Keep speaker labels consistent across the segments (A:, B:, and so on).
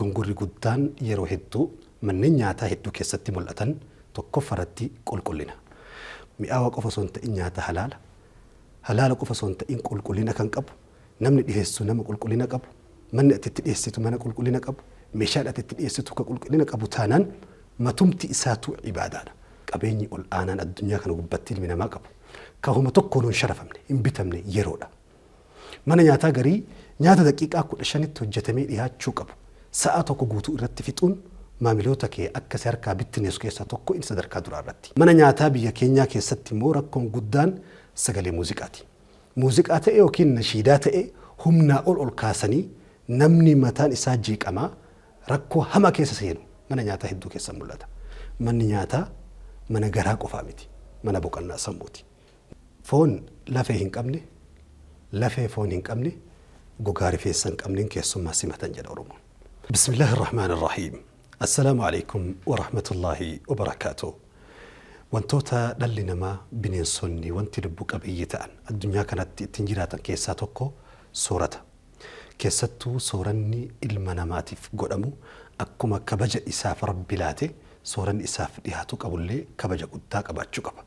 A: dogongorri guddaan yeroo hedduu manneen nyaataa hedduu keessatti mul'atan tokkoffaratti qulqullina. Mi'aawa qofa osoo hin ta'in nyaata halaala. Halaala qofa osoo hin ta'in qulqullina kan qabu, namni dhiheessu nama qulqullina qabu, manni ati itti dhiheessitu mana qulqullina qabu, meeshaan ati itti dhiheessitu ka qulqullina qabu taanaan matumti isaatuu ibaadaadha. Qabeenyi ol aanaan addunyaa kana gubbatti ilmi namaa qabu ka homa tokkoonuu hin sharafamne, hin bitamne yeroodha. Mana nyaataa garii nyaata daqiiqaa 15tti hojjetamee dhihaachuu qabu sa'aa tokko guutuu irratti fixuun maamiloota kee akka si harkaa bittineessu keessaa tokko inni sadarkaa duraa irratti. Mana nyaataa biyya keenyaa keessatti immoo rakkoon guddaan sagalee muuziqaati. Muuziqaa ta'e yookiin nashiidaa ta'e humnaa ol ol kaasanii namni mataan isaa jeeqamaa rakkoo hamaa keessa seenu mana nyaataa hedduu keessa mul'ata. Manni nyaataa mana garaa qofaa miti, mana boqannaa sammuuti. Foon lafee hin qabne, lafee foon hin qabne, gogaa rifeensa hin qabneen keessummaa simatan jedha Oromoon. Bismillaahi Irrahmaani Irrahiim. Assalaamu Aleykum Warahmatullaahi Wabarakaatuh. Wantoota dhalli namaa, bineensonni, wanti lubbu qabeeyyii ta'an addunyaa kanatti ittiin jiraatan keessaa tokko soorata. Keessattuu sooranni ilma namaatiif godhamu akkuma kabaja isaaf Rabbi laate sooranni isaaf dhihaatuu qabullee kabaja guddaa qabaachuu qaba.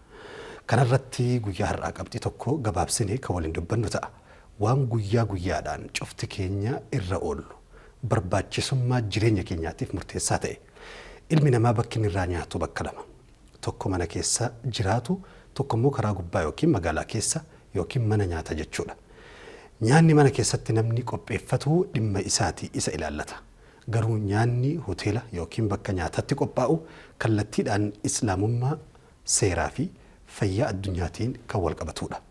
A: Kanarratti guyyaa har'aa qabxii tokko gabaabsinee kan waliin dubbannu ta'a. Waan guyyaa guyyaadhaan cufti keenya irra oollu, barbaachisummaa jireenya keenyaatiif murteessaa ta'e. Ilmi namaa bakki inni irraa nyaatu bakka lama. Tokko mana keessa jiraatu, tokko immoo karaa gubbaa yookiin magaalaa keessa yookiin mana nyaata jechuudha. Nyaanni mana keessatti namni qopheeffatu dhimma isaati, isa ilaallata. Garuu nyaanni hoteela yookiin bakka nyaataatti qophaa'u kallattiidhaan Islaamummaa, seeraa fi fayyaa addunyaatiin kan walqabatuudha.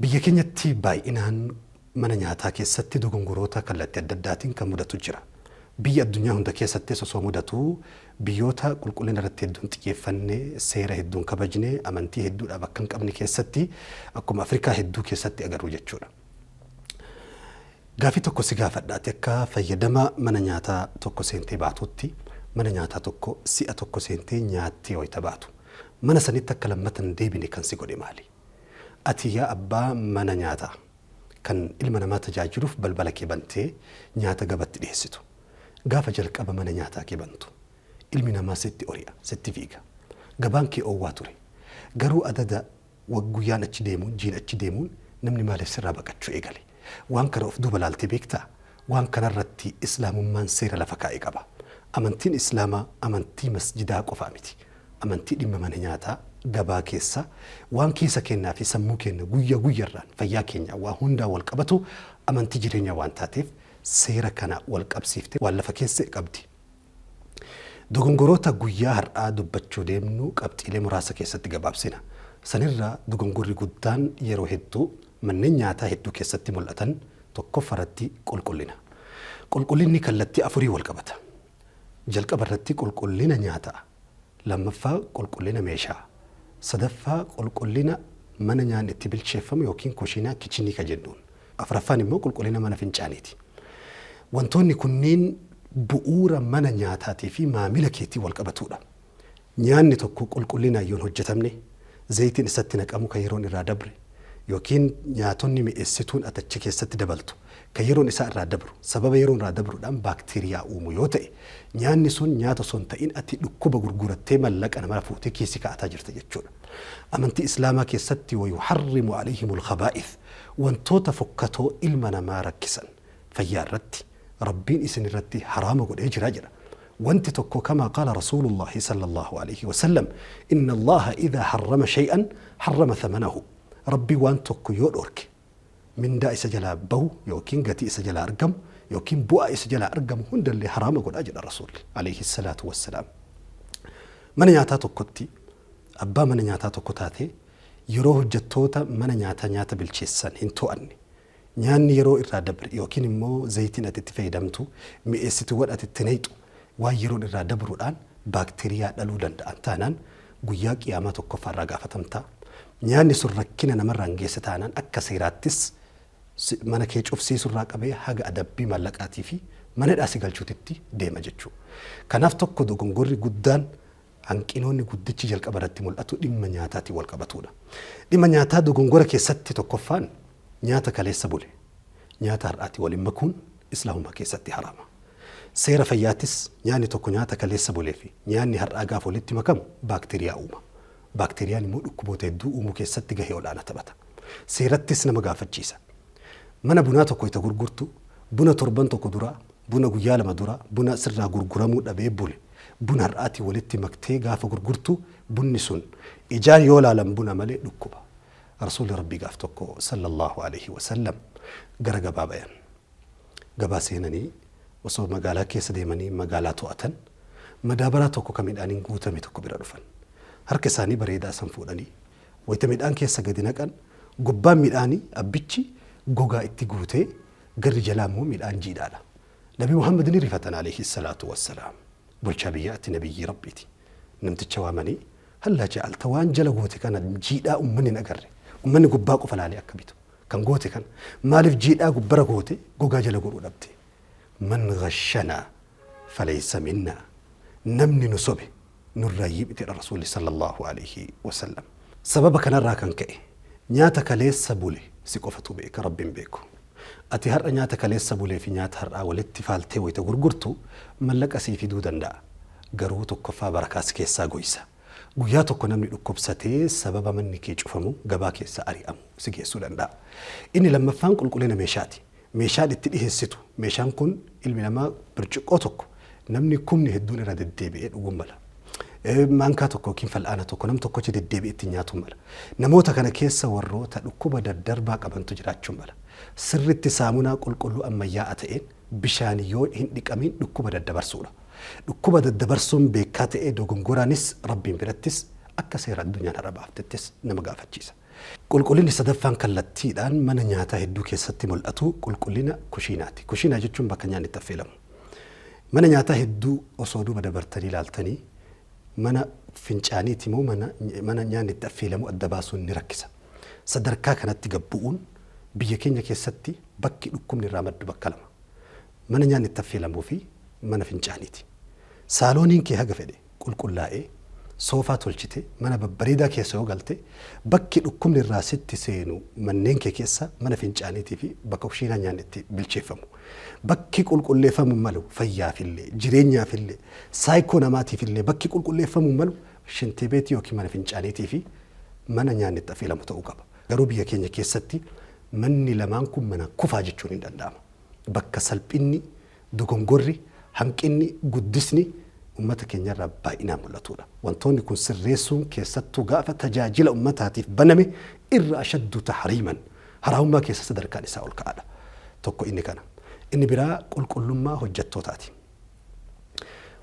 A: Biyya keenyatti baay'inaan mana nyaataa keessatti dogongoroota kallattii adda addaatiin kan mudatu jira. Biyya addunyaa hunda keessattis osoo mudatuu biyyoota qulqullina irratti hedduu hin xiyyeeffanne, seera hedduu hin kabajne, amantii hedduudhaa bakka hin qabne keessatti akkuma Afrikaa hedduu keessatti agarru jechuudha. Gaafii tokko si gaafadha ati akka fayyadama mana nyaataa tokko seentee baatuutti mana nyaataa tokko si'a tokko seentee nyaattee wayita baatu mana sanitti akka lammata hin deebine kan si godhe maali? Ati yaa abbaa mana nyaataa kan ilma namaa tajaajiluuf balbala kee bantee nyaata gabatti dhiheessitu. Gaafa jalqaba mana nyaataa kee bantu ilmi namaa sitti ori'a, sitti fiiga. Gabaan kee oowwaa ture. Garuu adada guyyaan achi deemuun, jiin achi deemuun namni maaliif sirraa baqachuu eegale? Waan kana of duuba laaltee beektaa? Waan kanarratti Islaamummaan seera lafa kaa'e qaba. Amantiin Islaamaa amantii masjidaa qofaa miti. Amantii dhimma mana nyaataa, gabaa keessa, waan keessa keennaa fi sammuu keenna guyya guyyarraan fayyaa keenyaan waa hundaan wal qabatu amantii jireenyaa waan taateef seera kana wal qabsiiftee waan lafa keesse qabdi. Dogongoroota guyyaa har'aa dubbachuu deemnu qabxiilee muraasa keessatti gabaabsina. Sanirra dogongorri guddaan yeroo hedduu manneen nyaataa hedduu keessatti mul'atan tokkoffaratti qulqullina. Qulqullinni kallattii afuriin wal qabata. Jalqaba irratti qulqullina nyaataa, lammaffaa qulqullina meeshaa, sadaffaa qulqullina mana nyaanni itti bilcheeffamu yookiin kushiinaa, kichinii ka jennuun, afraffaan immoo qulqullina mana fincaaniiti. Wantoonni kunniin bu'uura mana nyaataatii fi maamila keetiin wal qabatuudha. Nyaanni tokko qulqullinaan yoo hin hojjetamne, zayitiin isatti naqamu kan yeroon irraa dabre yookiin nyaatonni mi'eessituun ati achi keessatti dabaltu kan yeroon isaa irraa dabru sababa yeroon irraa dabruudhaan baakteeriyaa uumu yoo ta'e nyaanni sun nyaata osoo hin ta'in ati dhukkuba gurgurattee mallaqa nama fuutee kiisii kaa'ataa jirta jechuudha. Amantii Islaamaa keessatti wayuharrimu alayhimul khabaa'ith wantoota fokkatoo ilma namaa rakkisan fayyaa irratti Rabbiin isin irratti haraama godhee jira jedha. Wanti tokko kamaa qaala Rasuulullaahi sallallaahu aleyhi wasallam inna Allaaha idhaa harrama shay'an harrama thamanahu Rabbiin waan tokko yoo dhoorke mindaa isa jalaa bahu yookiin gatii isa jalaa argamu yookiin bu'aa isa jalaa argamu hundallee haraama godha jedha Rasuulli aleyhi salaatu wassalaam. Mana nyaataa tokkotti abbaa mana nyaataa tokko taatee yeroo hojjettoota mana nyaataa nyaata bilcheessan hin to'anne Nyaanni yeroo irraa dabre yookiin immoo zayitiin ati itti fayyadamtu, mi'eessituuwwan ati itti nayxu waan yeroon irraa dabruudhaan baakteeriyaa dhaluu danda'an taanaan guyyaa qiyaamaa tokkoffaa irraa gaafatamta. Nyaanni sun rakkina namarraan geesse taanaan akka seeraattis mana kee cufsiisurraa qabee haga adabbii maallaqaatii fi mana hidhaa si galchuutitti deema jechuu. Kanaaf tokko dogongorri guddaan hanqinoonni guddichi jalqaba irratti mul'atu dhimma nyaataatiin wal qabatuudha. Dhimma nyaataa dogongora keessatti tokkoffaan nyaata kaleessa bule nyaata har'aatiin waliin makuun Islaamummaa keessatti haraama. Seera fayyaattis nyaanni tokko nyaata kaleessa bulee fi nyaanni har'aa gaafa walitti makamu baakteeriyaa uuma. Baakteeriyaan immoo dhukkuboota hedduu uumuu keessatti gahee olaanaa taphata. Seerattis nama gaafachiisa. Mana bunaa tokko itti gurgurtu buna torban tokko duraa, buna guyyaa lama duraa, buna sirraa gurguramuu dhabee bule, buna har'aatii walitti maktee gaafa gurgurtu bunni sun ijaan yoo laalan buna malee dhukkuba. Rasuulli Rabbii gaaf tokko sallallahu alaihi wasallam gara gabaa bayan. Gabaa seenanii osoo magaalaa keessa deemanii magaalaa to'atan madaabaraa tokko kan midhaaniin guutame tokko bira dhufan. Harka isaanii bareedaa san fuudhanii wayita midhaan keessa gadi naqan gubbaan midhaanii abbichi gogaa itti guutee garri jalaa immoo midhaan jiidhaadha. Nabi Muhammad ni rifatan alayhi salaatu wassalaam. Bulchaa biyyaatti, nabiyyii Rabbiiti. Namticha waamanii, hallaa ja'alta waan jala goote kana jiidhaa ummanni hin agarre. Ummanni gubbaa qofa laalee akka bitu. Kan goote kana maaliif jiidhaa gubbara goote gogaa jala godhuu dhabde? Man ghashanaa falaysa minnaa. Namni nu sobe nurraa yiphitedha Rasuulli sallallahu alayhi wasallam. Sababa kanarraa kan ka'e nyaata kaleessa bule si qofatu beeka, Rabbi hin beeku. Ati har'a nyaata kaleessa bulee fi nyaata har'aa walitti faaltee wayita gurgurtu mallaqa sii fiduu danda'a. Garuu tokkoffaa barakaa si keessaa goysa. Guyyaa tokko namni dhukkubsatee sababa manni kee cufamu gabaa keessaa ari'amu si geessuu danda'a. Inni lammaffaan qulqullina meeshaati. Meeshaan itti dhiheessitu, meeshaan kun ilmi namaa birciqqoo tokko namni kumni hedduun irra deddeebi'ee dhuguu mala. Maankaa tokko yookiin fal'aana tokko nam tokkochi deddeebi'ee ittiin nyaatuu mala. Namoota kana keessa warroota dhukkuba daddarbaa qabantu jiraachuu mala. Sirritti saamunaa qulqulluu ammayyaa'aa ta'een bishaan yoo hin dhiqamiin dhukkuba daddabarsuudha. Dhukkuba daddabarsuun beekaa ta'ee dogongoraanis Rabbiin birattis akka seera addunyaan har'a baaftettis nama gaafachiisa. Qulqullinni sadaffaan kallattiidhaan mana nyaataa hedduu keessatti mul'atu qulqullina kushiinaati. Kushiinaa jechuun bakka nyaanni itti affeelamu. Mana nyaataa hedduu osoo duuba dabartanii ilaaltanii mana fincaaniiti moo mana nyaanni itti affeelamu adda baasuun ni rakkisa. Sadarkaa kanatti gad bu'uun biyya keenya keessatti bakki dhukkubni irraa maddu bakka lama. Mana nyaanni itti affeelamuu fi mana fincaaniiti. Saalooniin kee haga fedhe qulqullaa'ee soofaa tolchite mana babbareedaa keessa yoo galte bakki dhukkubni irraa sitti seenu manneen kee keessa mana fincaaniitii fi bakka kushiinaa nyaanni itti bilcheeffamu. Bakki qulqulleeffamu malu fayyaafillee, jireenyaafillee, saayikoo namaatiifillee bakki qulqulleeffamu malu shintibeetii yookiin mana fincaaniitii fi mana nyaanni itti affeelamu ta'uu qaba. Garuu biyya keenya keessatti manni lamaan kun mana kufaa jechuun hin danda'ama. Bakka salphinni, dogongorri, hanqinni, guddisni ummata keenyarraa baay'inaan mul'atudha. Wantoonni kun sirreessuun keessattuu gaafa tajaajila ummataatiif baname irra ashaddu tahriiman haraamummaa keessa sadarkaan isaa ol ka'aadha. Tokko inni kana. Inni biraa qulqullummaa hojjettootaati.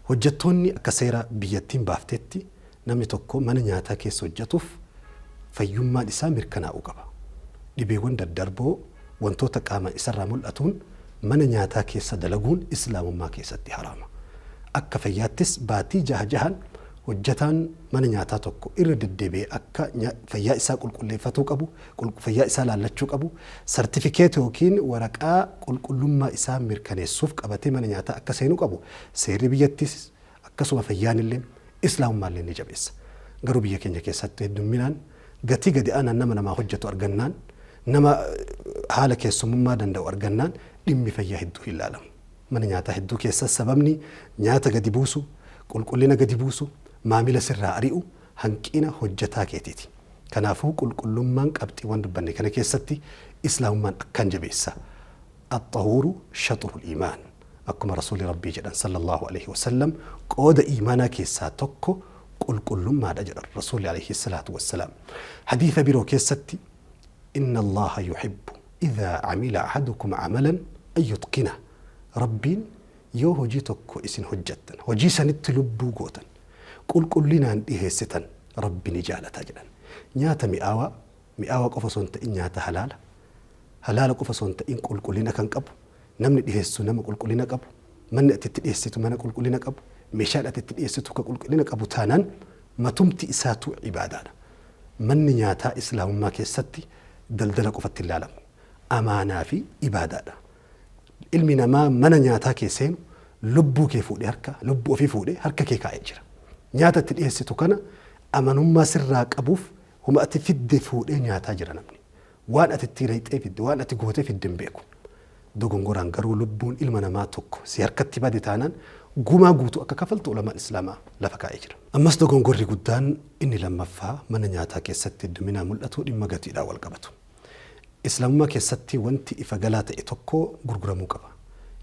A: Hojjettoonni akka seera biyyattiin baaftetti namni tokko mana nyaataa keessa hojjetuuf fayyummaan isaa mirkanaa'uu qaba. Dhibeewwan daddarboo wantoota qaama isarraa mul'atuun mana nyaataa keessa dalaguun islaamummaa keessatti haraama. Akka fayyaattis baatii jaha jahan hojjetaan mana nyaataa tokko irra deddeebi'ee akka fayyaa isaa qulqulleeffatuu qabu, fayyaa isaa laallachuu qabu, sartifikeet yookiin waraqaa qulqullummaa isaa mirkaneessuuf qabatee mana nyaataa akka seenuu qabu seerri biyyattis akkasuma fayyaan illee islaamummaallee ni jabeessa. Garuu biyya keenya keessatti heddumminaan gatii gadi aanaan nama namaa hojjetu argannaan, nama haala keessummummaa danda'u argannaan dhimmi fayyaa hedduu hin ilaalamu. Mana nyaataa hedduu keessa sababni nyaata gadi buusu, qulqullina gadi buusu, maamila sirraa ari'u hanqina hojjetaa keetiiti. Kanaafuu qulqullummaan qabxiiwwan dubbanne kana keessatti islaamummaan akkaan jabeessa. Axxahuuru shaxrul iimaan. Akkuma Rasuulli Rabbii jedhan sallallahu alaihi wasallam, qooda iimaanaa keessaa tokko qulqullummaadha jedhan Rasuulli alaihi salaatu wassalaam. Hadiisa biroo keessatti inna Allaha yuhibbu idhaa amila ahadukum amalan an yutqina. Rabbiin yoo hojii tokko isin hojjettan, hojii sanitti lubbuu gootan, qulqullinaan dhiheessitan Rabbi ni jaalata jedhan. Nyaata mi'aawaa, mi'aawaa qofa osoo hin ta'in nyaata halaala, halaala qofa osoo hin ta'in qulqullina kan qabu, namni dhiheessu nama qulqullina qabu, manni ati itti dhiheessitu mana qulqullina qabu, meeshaan ati itti dhiheessitu kan qulqullina qabu taanaan matumti isaatu ibaadaadha. Manni nyaataa islaamummaa keessatti daldala qofatti hin ilaalamu. Amaanaa fi ibaadaadha. Ilmi namaa mana nyaataa kee seenu lubbuu kee fuudhee harka, lubbuu ofii fuudhee harka kee kaa'ee jira. Nyaata itti dhiheessitu kana amanummaa sirraa qabuuf huma ati fidde fuudhee nyaataa jira namni. Waan ati itti rayxee fidde, waan ati gootee fidde hin beeku. Dogongoraan garuu lubbuun ilma namaa tokko si harkatti bade taanaan gumaa guutuu akka kafaltu ulamaan Islaamaa lafa kaa'ee jira. Ammas dogongorri guddaan inni lammaffaa mana nyaataa keessatti hedduminaan mul'atu dhimma gatiidhaan wal qabatu. Islaamummaa keessatti wanti ifa galaa ta'e tokko gurguramuu qaba.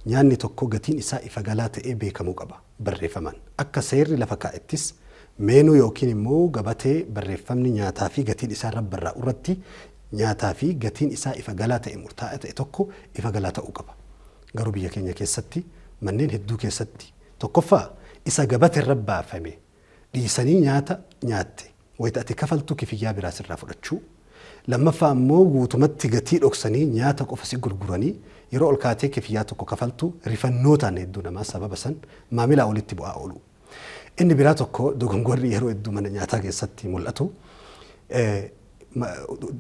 A: Nyaanni tokko gatiin isaa ifa galaa ta'ee beekamuu qaba barreeffamaan. Akka seerri lafa kaa'ettis meenuu yookiin immoo gabatee barreeffamni nyaataa fi gatiin isaa irra barraa'u irratti nyaataa fi gatiin isaa ifa galaa ta'e murtaa'aa ta'e tokko ifa galaa ta'uu qaba. Garuu biyya keenya keessatti manneen hedduu keessatti tokkoffaa isa gabatee irra baafame dhiisanii nyaata nyaatte wayita ati kafaltu kifiyyaa biraa sirraa fudhachuu. Lammaffaa ammoo guutumatti gatii dhoksanii nyaata qofa si gurguranii yeroo ol kaatee kifiyyaa tokko kafaltu rifannootaan hedduu namaa sababa san maamilaa olitti bu'aa oolu. Inni biraa tokko dogongorri yeroo hedduu mana nyaataa keessatti mul'atu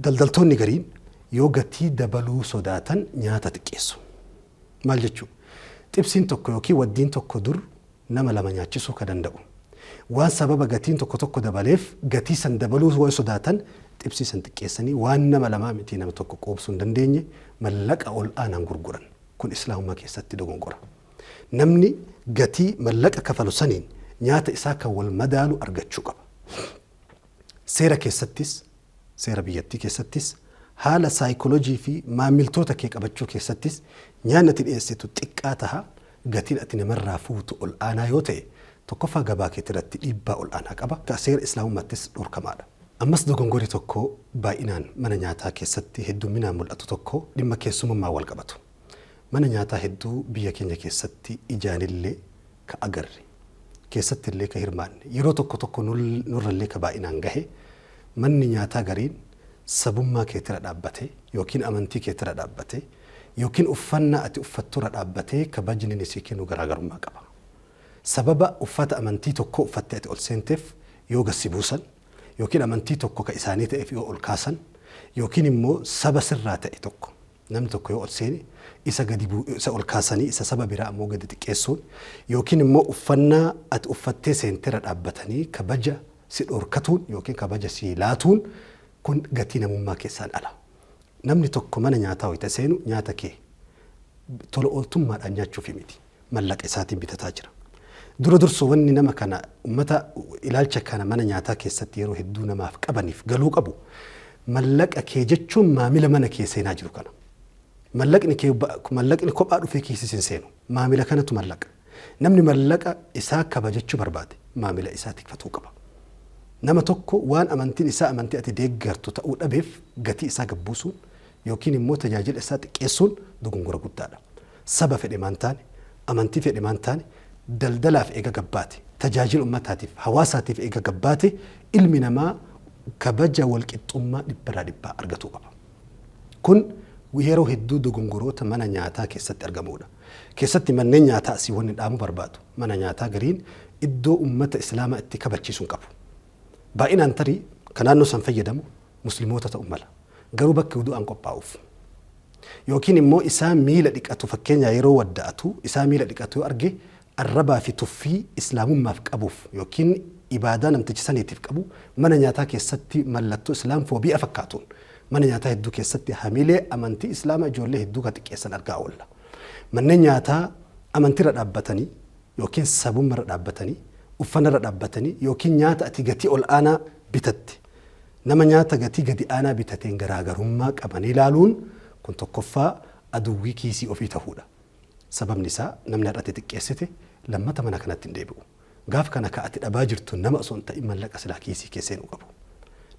A: daldaltoonni gariin yoo gatii dabaluu sodaatan nyaata xiqqeessu. Maal jechuu? Xibsiin tokko yookiin waddiin tokko dur nama lama nyaachisuu ka danda'u. Waan sababa gatiin tokko tokko dabaleef gatii san dabaluu waan sodaatan xibsii san xiqqeessanii waan nama lamaa miti nama tokko qoobsuu hin dandeenye mallaqa ol aanaan gurguran. Kun Islaamummaa keessatti dogongora. Namni gatii mallaqa kafalu saniin nyaata isaa kan wal madaalu argachuu qaba. Seera keessattis, seera biyyattii keessattis, haala saayikooloojii fi maamiltoota kee qabachuu keessattis nyaanni ati dhiyeessitu xiqqaa taha gatiin ati namarraa fuutu ol aanaa yoo ta'e tokkoffaa gabaa keetii irratti dhiibbaa ol aanaa qaba. Seera Islaamummaattis dhorkamaadha. Ammas dogongorri tokko baay'inaan mana nyaataa keessatti hedduminaan mul'atu tokko dhimma keessummaa wal qabatu. Mana nyaataa hedduu biyya keenya keessatti ijaanillee ka agarre keessattillee ka hirmaanne yeroo tokko tokko nurrallee ka baay'inaan gahe manni nyaataa gariin sabummaa keetira dhaabbatee yookiin amantii keetira dhaabbatee yookiin uffannaa ati uffatturra dhaabbatee kabajni inni sii kennu garaagarummaa qaba. Sababa uffata amantii tokko uffattee ati ol seenteef yoo gad si buusan yookiin amantii tokko ka isaanii ta'eef yoo ol kaasan yookiin immoo saba sirraa ta'e tokko namni tokko yoo ol seene isa gadi isa ol kaasanii isa saba biraa ammoo gadi xiqqeessuun yookiin immoo uffannaa ati uffattee seenteerra dhaabbatanii kabaja si dhorkatuun yookiin kabaja si laatuun kun gatii namummaa keessaan ala. Namni tokko mana nyaataa wayita seenu nyaata kee tola ooltummaadhaan nyaachuufi miti. Mallaqa isaatiin bitataa jira. Dura dursoo wanni nama kana ummata ilaalcha kana mana nyaataa keessatti yeroo hedduu namaaf qabaniif galuu qabu mallaqa kee jechuun maamila mana kee seenaa jiru kana. Mallaqni kee mallaqni kophaa dhufee kiisii hin seenu. Maamila kanatu mallaqa. Namni mallaqa isaa kabajachuu barbaade maamila isaa tikfatuu qaba. Nama tokko waan amantiin isaa amantii ati deeggartu ta'uu dhabeef gatii isaa gabbuusuun yookiin immoo tajaajila isaa xiqqeessuun dogongora guddaadha. Saba fedhe maan taane, amantii fedhe maan taane, daldalaaf eega gabbaate, tajaajila ummataatiif, hawaasaatiif eega gabbaate ilmi namaa kabaja walqixxummaa dhibbarraa dhibbaa argatuu qaba. Kun yeroo hedduu dogongoroota mana nyaataa keessatti argamudha. Keessatti manneen nyaataa asii wanni dhaamu barbaadu. Mana nyaataa gariin iddoo ummata Islaamaa itti kabachiisuun qabu. Baay'inaan tarii kan naannoo san fayyadamu musliimoota ta'uu mala. Garuu bakki wudu'aan qophaa'uuf. Yookiin immoo isaa miila dhiqatu fakkeenyaa yeroo wadda'atu isaa miila dhiqatu yoo arge arrabaa fi tuffii islaamummaaf qabuuf yookiin ibaadaa namtichi saniitiif qabu mana nyaataa keessatti mallattoo islaam foobi'a fakkaatuun mana nyaataa hedduu keessatti hamilee amantii islaamaa ijoollee hedduu ka xiqqeessan argaa oolla. Manneen nyaataa amantiirra dhaabbatanii yookiin sabummarra dhaabbatanii uffanarra dhaabbatanii yookiin nyaata ati gatii ol aanaa bitatte nama nyaata gatii gadi aanaa bitateen garaagarummaa qabanii ilaaluun kun tokkoffaa aduwwii kiisii ofii ta'uudha. Sababni isaa namni har'ate xiqqeessite lammata mana kanatti hin deebi'u. Gaaf kana ka ati dhabaa jirtu nama osoo hin ta'in mallaqa silaa kiisii kee seenuu qabu.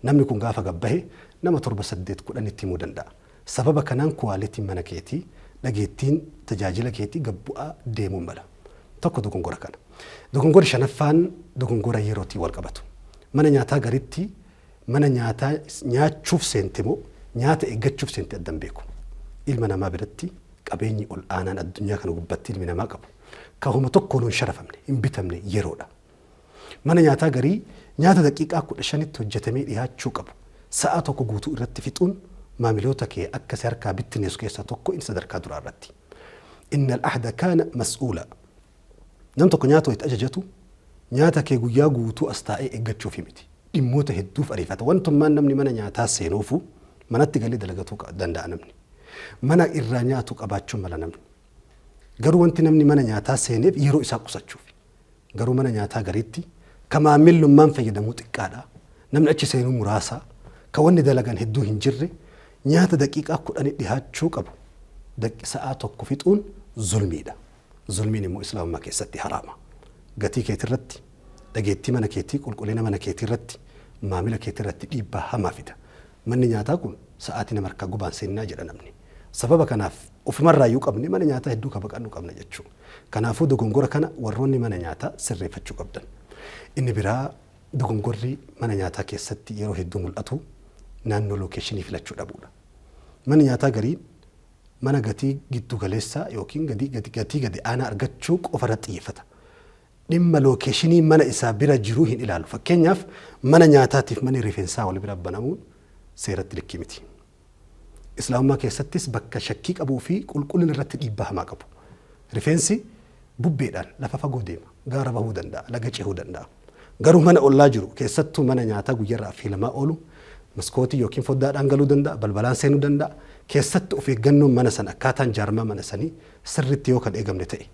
A: Namni kun gaafa gabbahe nama 7 8 10 itti himuu danda'a. Sababa kanaan kuwaalitiin mana keetii dhageettiin tajaajila keetii gabbu'aa deemuu mala. Tokko dogongora kana. Dogongorri shanaffaan dogongora yerootiin wal qabatu. Mana nyaataa garitti mana nyaataa nyaachuuf seente moo nyaata eeggachuuf seente addan beeku. Ilma namaa biratti qabeenyi ol aanaan addunyaa kana gubbatti ilmi namaa qabu ka homa tokkoon hin sharafamne hin bitamne yeroodha. Mana nyaataa garii nyaata daqiiqaa 15tti hojjetamee dhiyaachuu qabu sa'a tokko guutuu irratti fixuun maamiloota kee akka si harkaa bittineessu keessaa tokko inni sadarkaa duraa irratti. Innal ahda kaana mas'uula. Nam tokko nyaata wayita ajajatu nyaata kee guyyaa guutuu as taa'ee eeggachuufi miti. Dhimmoota hedduuf ariifata. Wantummaan namni mana nyaataa seenuufu manatti galee dalagatuu danda'a namni. Mana irraa nyaatu qabaachuu mala namni. Garuu wanti namni mana nyaataa seeneef yeroo isaa qusachuuf. Garuu mana nyaataa gariitti ka maamillummaan fayyadamuu xiqqaadha. Namni achi seenuu muraasa. Ka wanni dalagan hedduu hin jirre nyaata daqiiqaa 10 dhihaachuu qabu sa'aa 1 fixuun zulmiidha. Zulmiin immoo Islaamummaa keessatti haraama. Gatii keetirratti, dhageettii mana keetii, qulqullina mana keetiirratti, maamila keetirratti dhiibbaa hamaa fida. Manni nyaataa kun sa'aatii nama harkaa gubaan seennaa jedha namni. Sababa kanaaf ofumarraayyuu qabne mana nyaataa hedduu ka baqannu qabna jechuudha. Kanaafuu dogongora kana warroonni mana nyaataa sirreeffachuu qabdan. Inni biraa dogongorri mana nyaataa keessatti yeroo hedduu mul'atu naannoo lookeeshinii filachuu dhabuudha. Manni nyaataa gariin mana gatii giddu galeessaa yookiin gatii gadi aanaa argachuu qofa irratti xiyyeeffata. Dhimma lookeeshinii mana isaa bira jiruu hin ilaalu. Fakkeenyaaf mana nyaataatiif manni rifeensaa wal bira banamuun seeratti likkii miti. Islaamummaa keessattis bakka shakkii qabuu fi qulqullina irratti dhiibbaa hamaa qabu. Rifeensi bubbeedhaan lafa fagoo deema, gaara bahuu danda'a, laga cehuu danda'a. Garuu mana ollaa jiru keessattuu mana nyaataa guyyarraa affeelamaa oolu maskootii yookiin foddaadhaan galuu danda'a, balbalaan seenuu danda'a. Keessatti of eeggannoon mana sana akkaataan jaarmaa mana sanii sirriitti yoo kan eegamne ta'e.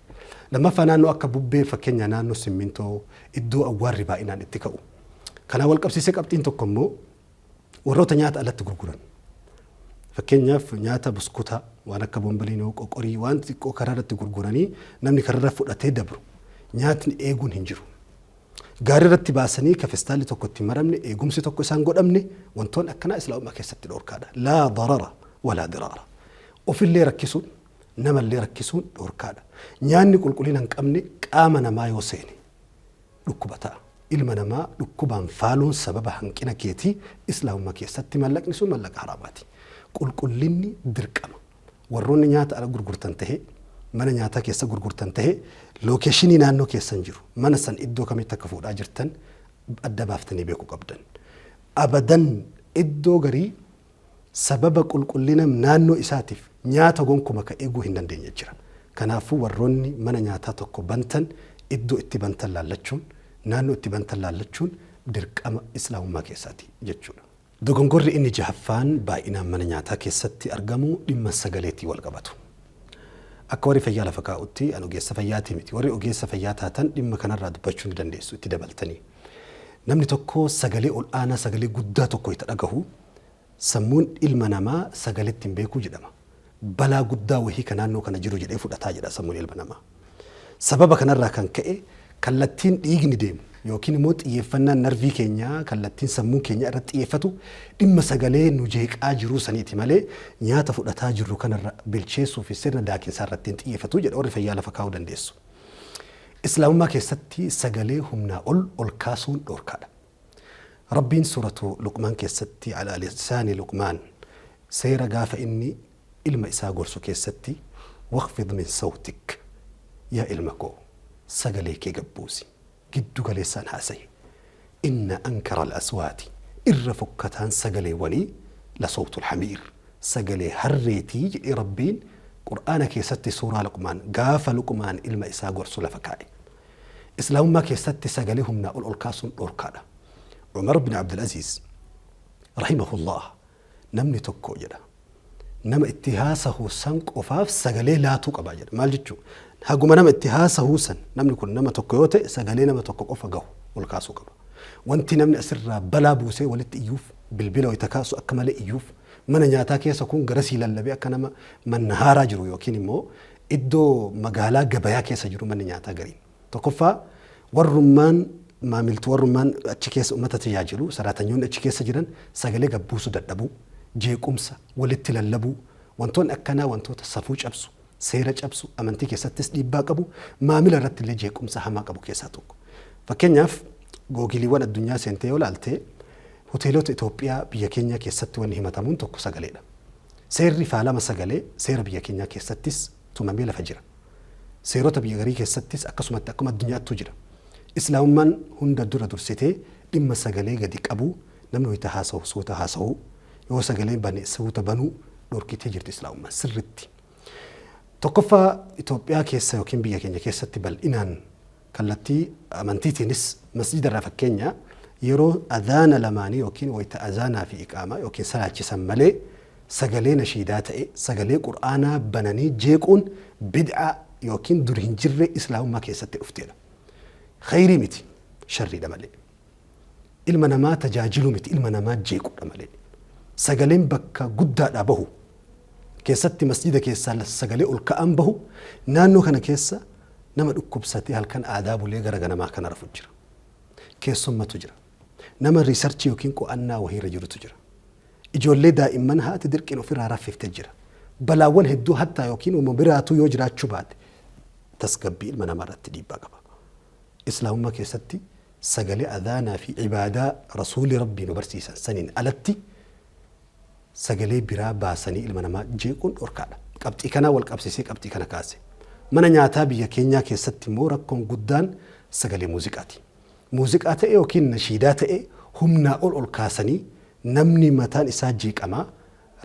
A: Lammaffaa naannoo akka bubbee fakkeenya naannoo simmintoo iddoo awwaarri baay'inaan itti ka'u. Kanaan wal qabsiisee qabxiin tokko immoo warroota nyaata alatti gurguran. Fakkeenyaaf nyaata buskutaa waan akka bomboliinoo qoqorii waan xixiqqoo karaa irratti gurguranii namni kararra fudhatee dabru nyaatni eeguun hin jiru. Gaarii irratti baasanii ka festaalli tokko itti maramne eegumsi tokko isaan godhamne wantoonni akkanaa islaamummaa keessatti dhoorkaadha. Laa darara walaa diraara. Ofillee rakkisuun namallee rakkisuun dhoorkaadha. Nyaanni qulqullina hin qabne qaama namaa yoo seene dhukkuba ta'a. Ilma namaa dhukkubaan faaluun sababa hanqina keetii islaamummaa keessatti mallaqni sun mallaqa haraamaati. Qulqullinni dirqama. Warroonni nyaata ala gurgurtan tahee mana nyaataa keessa gurgurtan tahee lookeeshinii naannoo keessan jiru mana san iddoo kamitti akka fuudhaa jirtan adda baaftanii beekuu qabdan. Abadan iddoo garii sababa qulqullina naannoo isaatiif nyaata gonkuma ka eeguu hin dandeenye jira. Kanaafuu warroonni mana nyaataa tokko bantan iddoo itti bantan laallachuun naannoo itti bantan laallachuun dirqama islaamummaa keessaati jechuudha. Dogongorri inni jahaffaan baay'inaan mana nyaataa keessatti argamu dhimma sagaleetiin wal qabatu. Akka warri fayyaa lafa kaa'utti an ogeessa fayyaatii miti. Warri ogeessa fayyaa taatan dhimma kanarraa dubbachuu ni dandeessu itti dabaltanii. Namni tokko sagalee ol aanaa sagalee guddaa tokko itti dhagahu sammuun ilma namaa sagaletti hin beekuu jedhama. Balaa guddaa wahii ka naannoo kana jiru jedhee fudhataa jedha sammuun ilma namaa. Sababa kanarraa kan ka'e kallattiin dhiigni deemu yookiin immoo xiyyeeffannaan narvii keenyaa kallattiin sammuun keenya irratti xiyyeeffatu dhimma sagalee nu jeeqaa jiruu saniiti malee nyaata fudhataa jirru kanarra bilcheessuu fi sirna daakinsaa irratti hin xiyyeeffatu jedha warri fayyaa lafa kaa'uu dandeessu. Islaamummaa keessatti sagalee humnaa ol ol kaasuun dhoorkaadha. Rabbiin suuratu Luqmaan keessatti alaa lisaani Luqmaan seera gaafa inni ilma isaa gorsu keessatti waqfid min sawtik yaa ilma koo sagalee kee gabbuusi giddu galeessaan haasa'i inna ankara al-aswaati irra fokkataan sagaleewwanii la sawtul hamiir sagalee harreetii jedhee Rabbiin Qur'aana keessatti suuraa Luqmaan gaafa Luqmaan ilma isaa gorsu lafa kaa'e. Islaamummaa keessatti sagalee humnaa ol ol kaasuun dhorkaadha. Umar bin Abdulaziz rahimahullah namni tokko jedha nama itti haasahu san qofaaf sagalee laatuu qaba jedha. Maal jechuu? Haguma nama itti haasahuu san namni kun nama tokko yoo ta'e sagalee nama tokko qofa gahu ol kaasuu qaba. Wanti namni asirraa balaa buusee walitti iyyuuf bilbila wayita kaasu akka malee iyyuuf mana nyaataa keessa kun garasii lallabee akka nama mannahaaraa jiru yookiin immoo iddoo magaalaa gabayaa keessa jiru manni nyaataa gariin. Tokkoffaa warrummaan maamiltu warrummaan achi keessa uummata tajaajilu saraatanyoonni achi keessa jiran sagalee gabbuusuu dadhabuu, jeequmsa, walitti lallabuu wantoonni akkanaa wantoota safuu cabsu, seera cabsu, amantii keessattis dhiibbaa qabu, maamila irratti illee jeequmsa hamaa qabu keessaa tokko. Fakkeenyaaf googiliiwwan addunyaa seentee yoo ilaalte hoteelota Itoophiyaa biyya keenya keessatti wanni himatamuun tokko sagaleedha. Seerri faalama sagalee seera biyya keenyaa keessattis tumamee lafa jira. Seerota biyya garii keessattis akkasumatti akkuma addunyaattuu jira. Islaamummaan hunda dura dursitee dhimma sagalee gadi qabuu namni wayita haasawu suuta haasawuu yoo sagalee bane suuta banuu dhorkitee jirti islaamummaan sirritti. Tokkoffaa Itoophiyaa keessa yookiin biyya keenya keessatti bal'inaan kallattii amantiitiinis masjida irraa fakkeenya yeroo adhaana lamaanii yookiin wayita azaanaa fi iqaamaa yookiin salaachisan malee Sagalee nashiidaa ta'e, sagalee Qur'aanaa bananii jeequun bid'aa yookiin dur hin jirre Islaamummaa keessatti dhufteedha. Khayrii miti, sharriidha malee. Ilma namaa tajaajiluu miti, ilma namaa jeequudha malee. Sagaleen bakka guddaadhaa bahu, keessatti masjida keessaa sagalee ol ka'aan bahu, naannoo kana keessa nama dhukkubsatee halkan aadaa bulee gara ganamaa kana rafu jira. Keessummatu jira. Nama riisarchii yookiin qo'annaa wahiirra jirutu jira. Ijoollee daa'imman haati dirqiin ofirraa raffifte jira. Balaawwan hedduu hattaa yookiin uumama biraatuu yoo jiraachuu baate tasgabbii ilma namaa irratti dhiibbaa qaba. Islaamummaa keessatti sagalee adhaanaa fi ibaadaa Rasuulli Rabbii nu barsiisan saniin alatti sagalee biraa baasanii ilma namaa jeequun dhorkaadha. Qabxii kanaa wal qabsiisee qabxii kana kaase. Mana nyaataa biyya keenyaa keessatti immoo rakkoon guddaan sagalee muuziqaati. Muuziqaa ta'e yookiin nashiidaa ta'e humnaa ol ol kaasanii namni mataan isaa jeeqamaa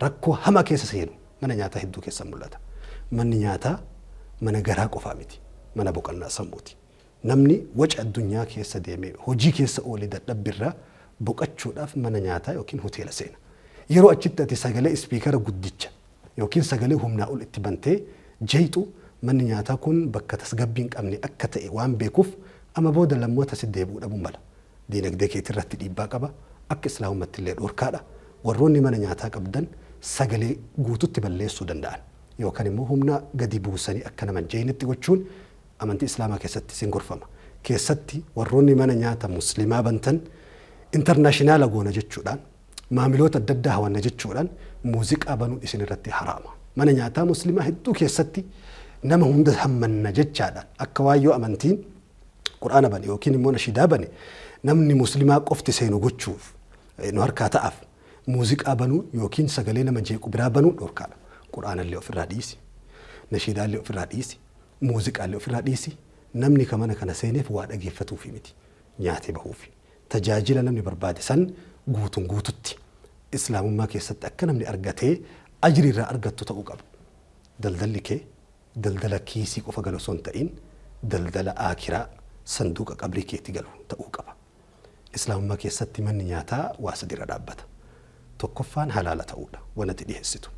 A: rakkoo hamaa keessa seenu mana nyaataa hedduu keessa mul'ata. Manni nyaataa mana garaa qofaa miti. Mana boqonnaa sammuuti. Namni waca addunyaa keessa deemee hojii keessa oolee dadhabbirraa boqachuudhaaf mana nyaataa yookiin hoteela seena. Yeroo achitti ati sagalee ispiikara guddicha yookiin sagalee humnaa ol itti bantee jeeyxu, manni nyaataa kun bakka tasgabbii hin qabne akka ta'e waan beekuuf amma booda lammoota si deebi'uu dhabuu mala. Diinagdee keetirratti dhiibbaa qaba. Akka Islaamumatti illee dhorkaadha. Warroonni mana nyaataa qabdan sagalee guututti balleessuu danda'an yookaan immoo humna gadi buusanii akka nama hin jeeynetti gochuun amantii Islaamaa keessatti isin gorfama. Keessatti warroonni mana nyaata Muslimaa bantan intarnaashinaala goona jechuudhaan, maamiloota adda addaa hawanna jechuudhaan muuziqaa banuun isin irratti haraama. Mana nyaataa Muslimaa hedduu keessatti nama hunda hammanna jechaadhaan akka waan yoo amantiin Qur'aana bane yookiin immoo nashiidaa bane namni Muslimaa qofti seenu gochuuf nu harkaa ta'aaf muuziqaa banuu yookiin sagalee nama jeequ biraa banuun dhorkaadha. Qur'aanallee ofirraa dhiisi. Nashiidaallee ofirraa dhiisi. Muuziqaallee ofirraa dhiisi. Namni ka mana kana seeneef waa dhageeffatuufi miti. Nyaatee bahuufi. Tajaajila namni barbaade san guutun guututti Islaamummaa keessatti akka namni argatee ajrii irraa argattu ta'uu qaba. Daldalli kee daldala kiisii qofa galu osoo hin ta'in daldala aakiraa sanduuqa qabrii keetti galu ta'uu qaba. Islaamummaa keessatti manni nyaataa waa sadi irra dhaabbata. Tokkoffaan halaala ta'uudha waan ati dhiheessitu.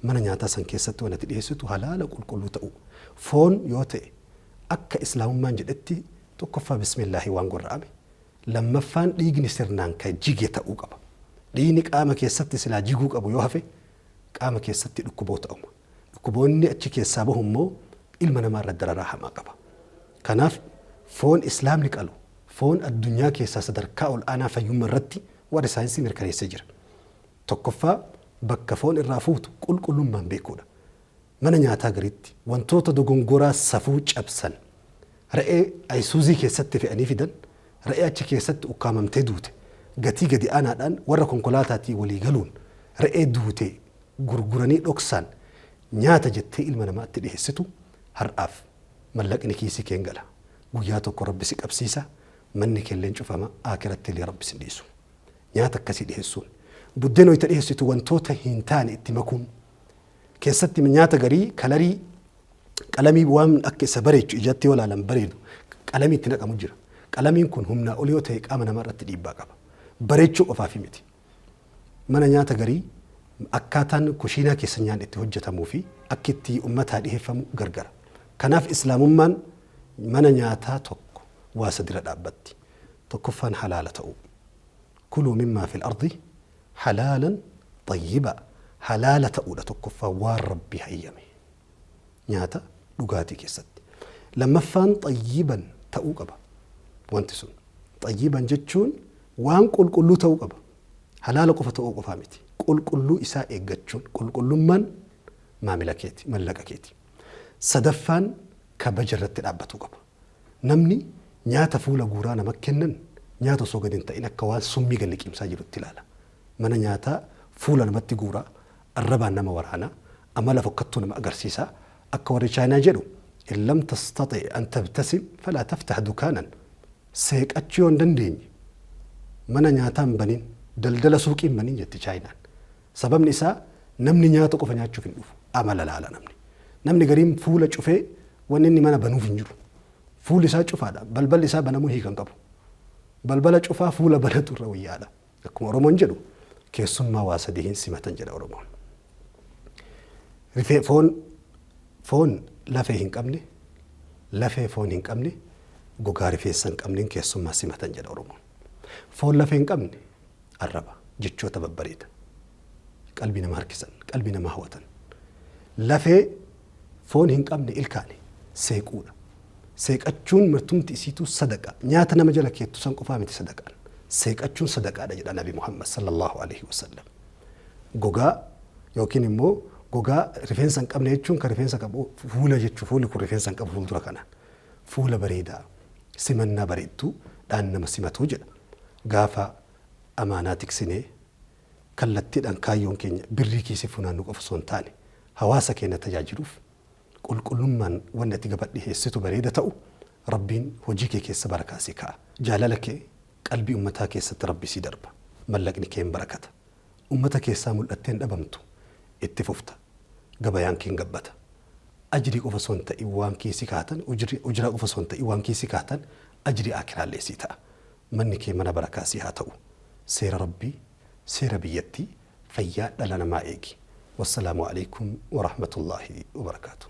A: Mana nyaataa san keessatti waan ati dhiheessitu halaala qulqulluu ta'uu. Foon yoo ta'e akka Islaamummaan jedhetti tokkoffaa bismillaahi waan gorra'ame, lammaffaan dhiigni sirnaan ka jige ta'uu qaba. Dhiigni qaama keessatti silaa jiguu qabu yoo hafe qaama keessatti dhukkuboota uuma. Dhukkuboonni achi keessaa bahu immoo ilma namaa irra dararaa hamaa qaba. Kanaaf foon Islaamni qalu foon addunyaa keessaa sadarkaa ol aanaa fayyummaa irratti warri saayinsii mirkaneessee jira. Tokkoffaa bakka foon irraa fuutu qulqullummaan beekuudha. Mana nyaataa gariitti wantoota dogongoraa safuu cabsan re'ee ayisuuzii keessatti fe'anii fidan, re'ee achi keessatti ukkaamamtee duute gatii gadi aanaadhaan warra konkolaataatii walii galuun re'ee duute gurguranii dhoksaan nyaata jettee ilma namaatti dhiheessitu, har'aaf mallaqni kiisii keen gala. Guyyaa tokko Rabbi si qabsiisa, manni keelleen cufama, aakiratti illee Rabbi sin dhiisu. Nyaata akkasii dhiheessuun. Buddeen wayita dhiheessitu wantoota hin taane itti makuun. Keessatti nyaata garii kalarii qalamii waan akka isa bareechu ijatti yoo ilaalan bareedu qalamii itti naqamu jira. Qalamiin kun humnaa ol yoo ta'e qaama namaa irratti dhiibbaa qaba. Bareechuu qofaaf miti. Mana nyaata garii akkaataan kushiinaa keessa nyaanni itti hojjetamuu fi akki itti ummataa dhiheeffamu gargara. Kanaaf Islaamummaan mana nyaataa tokko waa sadira dhaabbatti. Tokkoffaan halaala ta'uu. Kuluu mimmaa fil ardi halaalan xayyiba. Halaala ta'uudha tokkoffaa waan Rabbi hayyame. Nyaata dhugaatii keessatti. Lammaffaan xayyiban ta'uu qaba. Wanti sun. Xayyiban jechuun waan qulqulluu ta'uu qaba. Halaala qofa ta'uu qofaa miti. Qulqulluu isaa eeggachuun qulqullummaan maamila keeti, mallaqa keeti. Sadaffaan kabaja irratti dhaabbatuu qaba. Namni nyaata fuula guuraa nama kennan nyaata osoo gadi hin ta'in akka waan summii gad liqimsaa jirutti ilaala. Mana nyaataa fuula namatti guuraa, arrabaan nama waraanaa, amala fokkattuu nama agarsiisaa, akka warri Chaayinaa jedhu in lam tastati an tabtasim falaa taftah dukaanan, seeqachuu yoo hin dandeenye mana nyaataa hin banin, daldala suuqii hin banin jetti Chaayinaan. Sababni isaa namni nyaata qofa nyaachuuf hin dhufu. Amala laala namni. Namni gariin fuula cufee wanni inni mana banuuf hin jiru. Fuulli isaa cufaadha. Balballi isaa banamuu hiika hin qabu. Balbala cufaa fuula banatu irra wayyaadha. Akkuma Oromoon jedhu keessummaa waa sadii hin simatan jedha Oromoon. Rifee foon foon lafee hin qabne, lafee foon hin qabne, gogaa rifeensa hin qabneen keessummaa simatan jedha Oromoon. Foon lafee hin qabne arraba, jechoota babbareeda. Qalbii nama harkisan, qalbii nama hawatan. Lafee foon hin qabne ilkaani, seequudha. Seeqachuun martumti isiituu sadaqa. Nyaata nama jala keettu san qofaa miti sadaqaan. Seeqachuun sadaqaadha jedha Nabi Muhammad sallallahu alaihi wasallam. Gogaa yookiin immoo gogaa rifeensa hin qabne jechuun kan rifeensa qabu fuula jechuu, fuulli kun rifeensa hin qabu fuuldura kanaan. Fuula bareedaa, simannaa bareedduu dhaan nama simatuu jedha. Gaafa amaanaa tiksinee kallattiidhaan kaayyoon keenya birrii kiisii funaannu qofa osoo hin taane hawaasa keenya tajaajiluuf qulqullummaan wanni ati gaba dhiheessitu bareeda ta'u, Rabbiin hojii kee keessa barakaa sii kaa'a. Jaalala kee qalbii ummataa keessatti Rabbi sii darba. Mallaqni kee hin barakata. Ummata keessaa mul'attee hin dhabamtu. Itti fufta. Gabayaan kee hin gabbata. Ajrii qofa osoo hin ta'in waan kiisii kaa'atan, ujraa qofa osoo hin ta'in waan kiisii kaa'atan ajrii aakhiraallee sii ta'a. Manni kee mana barakaa sii haa ta'u. Seera Rabbii, seera biyyattii, fayyaa dhala namaa eegi. Wassalaamu aleykum warahmatullaahi wabarakaatuh.